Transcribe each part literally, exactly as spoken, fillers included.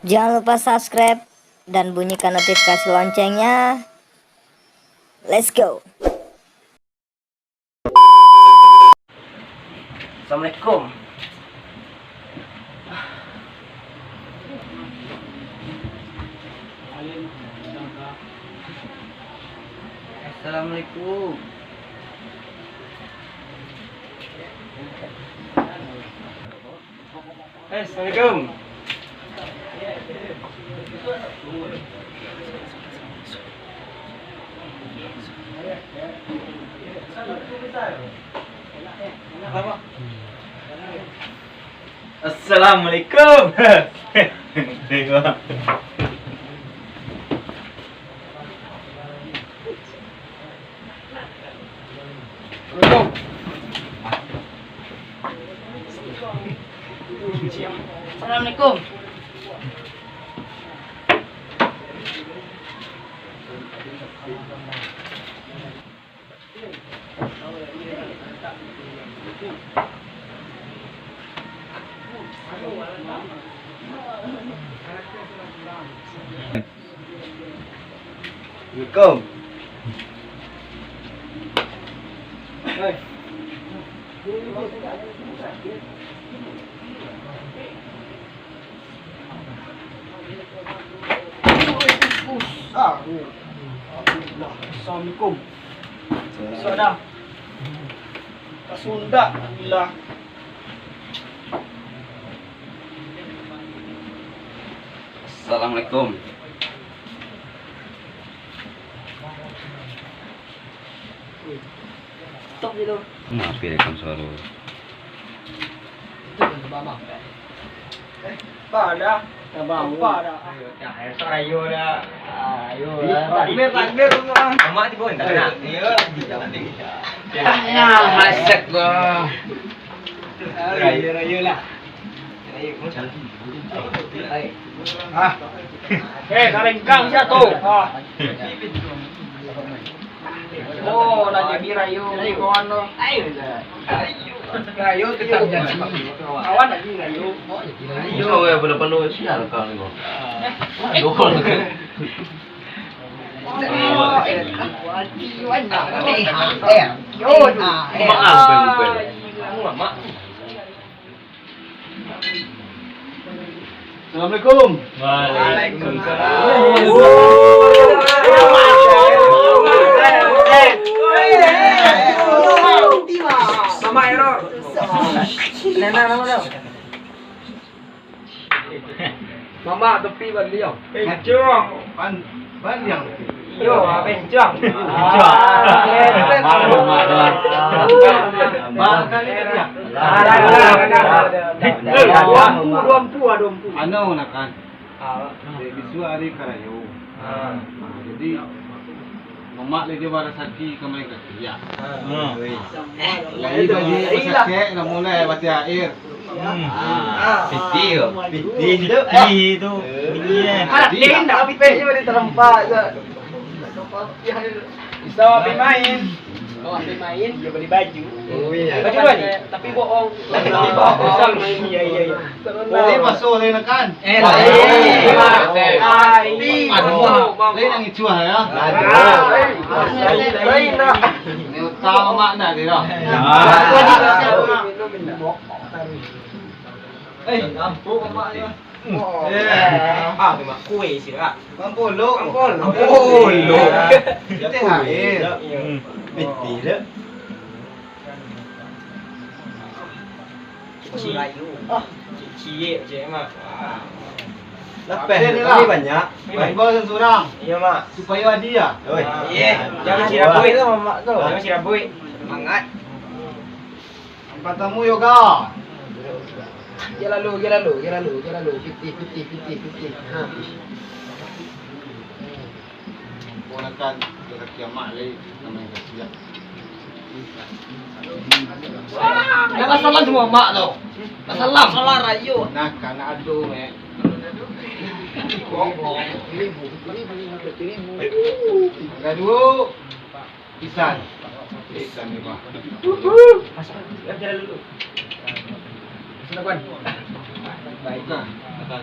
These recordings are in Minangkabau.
Jangan lupa subscribe dan bunyikan notifikasi loncengnya. Let's go. Assalamualaikum. Assalamualaikum. Eh, assalamualaikum. Assalamualaikum. Assalamualaikum. Assalamualaikum. Assalamualaikum. Sudah. Kasundak, alhamdulillah. Assalamualaikum. Stop dulu. Maaf, rekam suara. Itu kan, Bang. Pada. Pada. Ayo, dah. Ayo, dah. Ayo, dah. Takbir, takbir, Bang. Mamak tibo, tak nak. Ayo. Nah, masak gua. Rayo, rayo lah. Ah. Eh, karenggang siya tu. Ah. Oh, lah jadi rayo ni kawan tu. Rayo tetap jadi. Kawan lagi rayo. Rayo. Musuh orang palo-palo sial kau ni kau. Aduh. Oh, eh, eh, eh, yo, eh, eh. Maaf, Bang, Bang. Anu, Mak. Assalamualaikum. Waalaikumsalam. Mamak Ero. Mamak tepi baliau. Pencong. Pan-, panjang. Iyo, ah, pencong. Pencong. Ah, mamak, mamak, mamak. Mamak kali tadi, ah. Ah, dah, dah, dah, dah, dah. Eh, dua ampu, dua ampu, ah, dua ampu. Anu, nak kan. Ah. Eh, bisuak hari karayo. Ah. Ah, jadi, mamak lagi barasaki ka main kaki, ya. Ah. Jadi, bagi basakik, nak mulai bati air. Hmm. Ah, piti tu. Piti tu. Piti tu. Bunyi, eh. Alah, tenda, piti je boleh terempak je. Bisa api main. Oh, api main. Dia beli baju. Oh, iya. Baju apa ni? Tapi bohong. Tapi bohong. Iya, iya, iya. Ini masuk lain kan? Eh, lain. Lain. Aduh, lain yang icuah ya. Aduh. Lain, lain. Ini utama makna dia dah. Ah. Eh, ampun, Mak, ya. Eh. Ah, tu, Mak. Kue sirap. Mampolo. Mampolo. Mampolo. Teh air. Hmm. Piti dah. Ciek. Ah. Ciek, ciek, Mak. Lapeh ni lah. Banyak. Mampolo surang. Iya, Mak. Supaya hadiah. Oi. Iya. Jangan sirabuik tu, Mak, tu. Jangan sirabuik. Semangat. Ampatamu yoga. Yo lalu, yo lalu, yo lalu, yo lalu. Pitih, pitih, pitih, pitih. Ha. Ponakan laki amak lai, namo kasiak. Dah lah salam semua mak tu. Dah salam. Salah rayo. Nah, kana ado, eh. Angka duo. Isan. Isan ni, Pak. Masuk. Jalan dulu. Masuk, Tuan. Baik. Bukan. Bukan.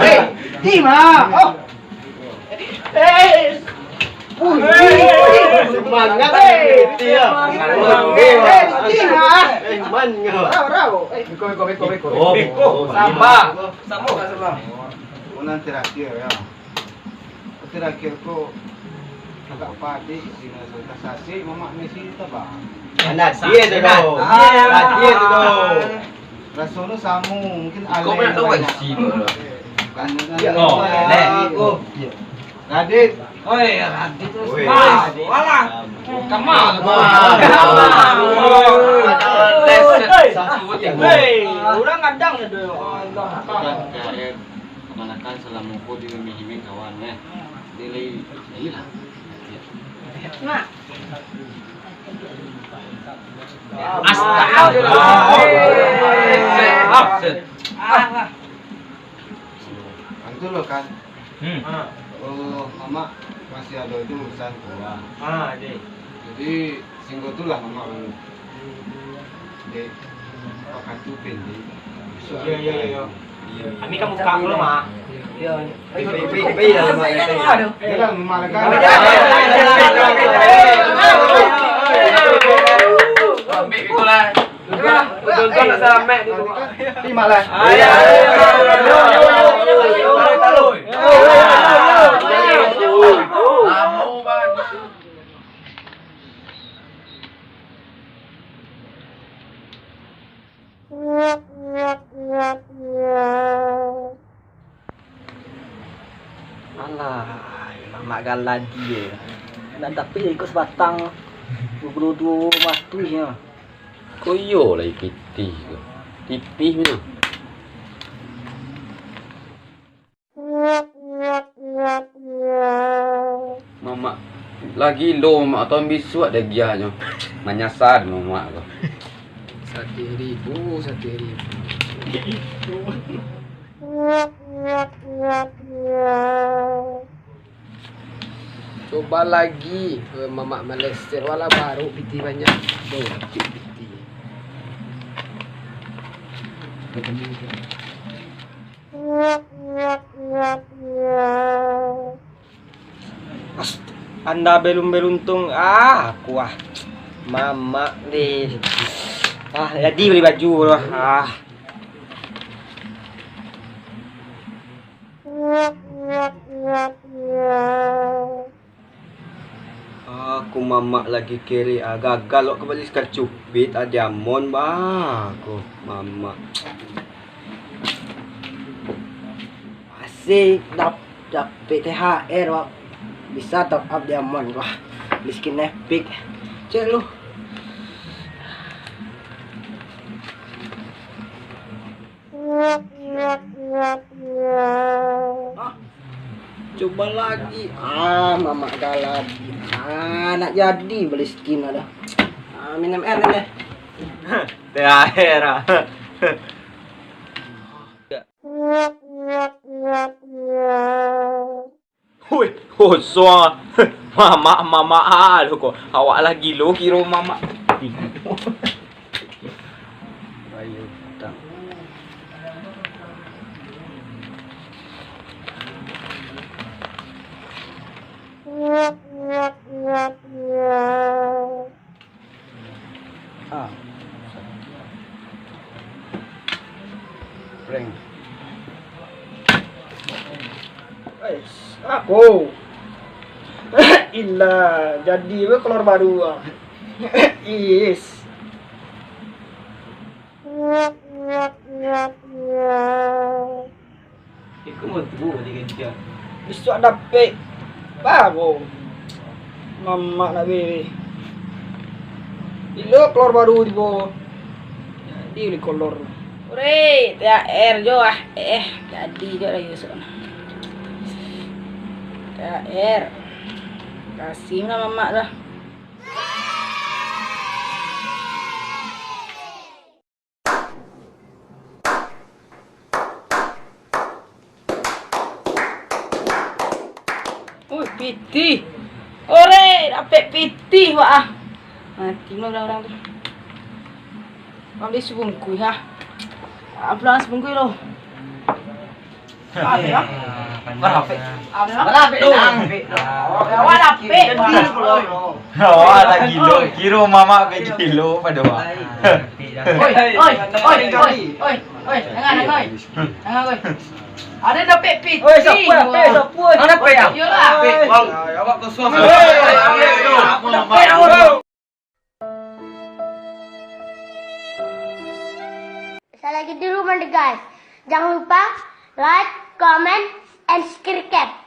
Eh, di ma? Oh. Eh. Wih, semangat. Eh, semangat. Eh, di ma? Eh, man, ngau. Rau, rau. Eh. Beko, beko, beko, beko. Beko. Oh, oh, sabar. Sabar, sabar. Nan terakhir, ya. Terakhir ko, agak padik, sino sudah sasik, mamak Messi tu, bang. Anak dia tu, doh. Ah. Anak dia tu, doh. Rasonyo samo, mungkin alai banyak. Kau pernah tahu kan si tu? Bukan dengan. Ya, oh, lain. Radit. Oi, Radit tu. Oi. Mas, walah. Kamal. Kamal. Kamal. Hei, urang kadang ado. Allah. Bukan K R. Kamanakan salamo ko diiming-iming kawan, eh. Dia lai, iyalah. Nah. Astagfirullah. Kan tu lo kan. Hmm. Oh, mamak masih ado tu urusan kuliah. Ah, deh. Jadi, Singgo tu lah mamak dulu. Dek, wakatu pendek. Iyo, iyo, iyo. Kami ka buka dulu, Mak. Iyo. Pai, pai, pai, pai lah, Mak. Aduh. Iyo lah, Mak, kan. Ambil itulah. Betul, betul, nak salamat dulu, Mak. Terima lah. Ayo. Lamo, Bang. Alah, mamak galadi eh. Nak dapek iko sabatang, duo puluah duo matuihnyo. Ko iyo lai pitih ko. Tipih tu. Mamak, lagi lo mamak, taun bisuak dagiahnyo. Manyasa mamak ko. Satih ribu, satih ribu. Coba lagi, eh, mamak meleset, walah baru pitih banyak. Tuh, pitih. Ast-, anda belum beruntung, ah, aku ah. Mamak deh. Ah, jadi beli baju lah. Ah. Aku mamak lagi kere, ah, gagal wak ka bali sakali cupit, ah, diamond, bah, aku mamak. Masih dap-, dapek T H R, wak. Bisa top up diamond, wah. Miskin epic. Cek lu. Ah, coba lagi. Ah, mamak galak. Ah, nak jadi beli skin ada. Ah, minum air deh. T H R ah. Wih, kosong. Mamak, mamak, ah, lo ko. Awak lah gilo, kiro mamak. Ayo, datang. Ah. Prank. Ais, aku. Ilah, jadi be kolor baru ah. Is. Iko mah tuo digantian. Bisuak dapek baru. Mamak nak beli. Ilo kolor baru tibo. Jadi beli kolor. Ure, T H R jo ah. Eh, jadi jo lah Yusuf. T H R. Kasih lah mamak lah. Ui, pitih. Ore, dapek pitih, wak ah. Mati mah urang-urang tu. Ambil sabungkuih, ha. Ah, pulang sabungkuih lo. Apa ya? Barapek? Apa ya? Barapek tu. Barapek tu. Awak dapek. Jadi lo. Awak lagi lo. Kiro mamak pe kilo pado awak. Oi, oi, oi, oi, oi, oi, jangan, jangan, oi. Jangan, oi. Ada dapek pitih. Oi, siapa dapek? Siapa? Ada dapek ya? Iyolah. Dapek, bang. Awak kosong. Oi, oi, oi, oi. Aku dapek, bang. Selagi dulu mah, guys. Jangan lupa like, comment, and subscribe.